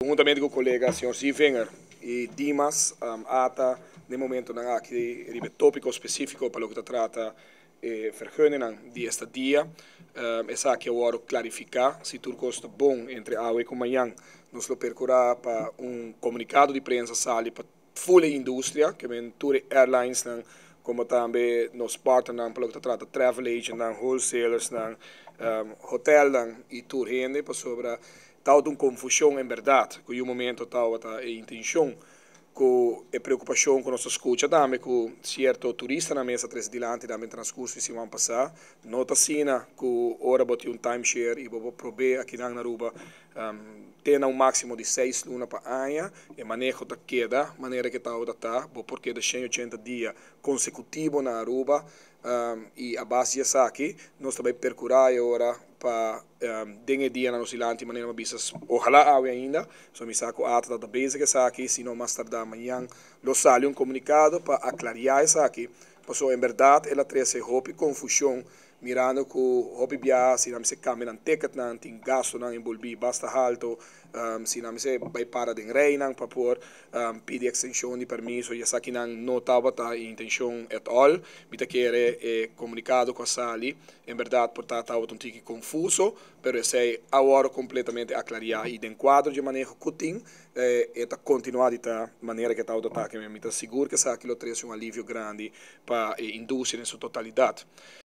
Huntamente ku kolega señor Zievinger i Dimas ata den momentonan aki riba e tópiko spesífiko pa loke ta trata e vergunningnan di estadia. Esaki a wòrdu klarifiká. Si tur kos ta bon entre awe ku mañan nos lo perkurá pa un komunikado di prensa sali pa ful e industria, ke men tur e airlinesnan komo tambe nos partnernan pa loke ta trata travel agentnan, wholesalersnan, hotelnan i tur hende pasobra tabata un konfushon en bèrdat ku yu momento tabata e intenshon ku e preokupashon ku nos ta skucha tambe ku sierto turistanan mes a trese dilanti tambe den transkurso di siman pasá. No ta asina ku ora bo tin un timeshare i bo por prob'é akinan na Aruba te na un máksimo di 6 luna pa aña, e maneho ta keda manera ku tabata ta, bo por keda 180 dia konsekutivo na Aruba i a base di esaki nos ta bai perkurá e ora pa den e dianan nos dilanti, manera mi a bisa, ohalá awe ainda, so mi sa ku ATA ta bezig esaki, si no mas tardá mañan lo sali un komunikado pa aklariá esaki, pasobra en bèrdat el a trese hopi konfushon mirando ku hopi biaha si nan mester kambia nan ticketnan tin gastonan enbolbí basta alto, si nan mester bai para den reinan pa por pidi ekstenshon di permiso i esakinan no tabata e intenshon at all. Mi ta kere e komunikado ku a sali en bèrdat por ta tabata un tiki konfuso, pero esei a wòrdu kompletamente aklariá i den kuadro di maneho ku tin e ta kontinuá di ta manera ku e tabata ta. Mi ta sigur ku esaki lo trese un alivio grandi pa e industria den su totalidat.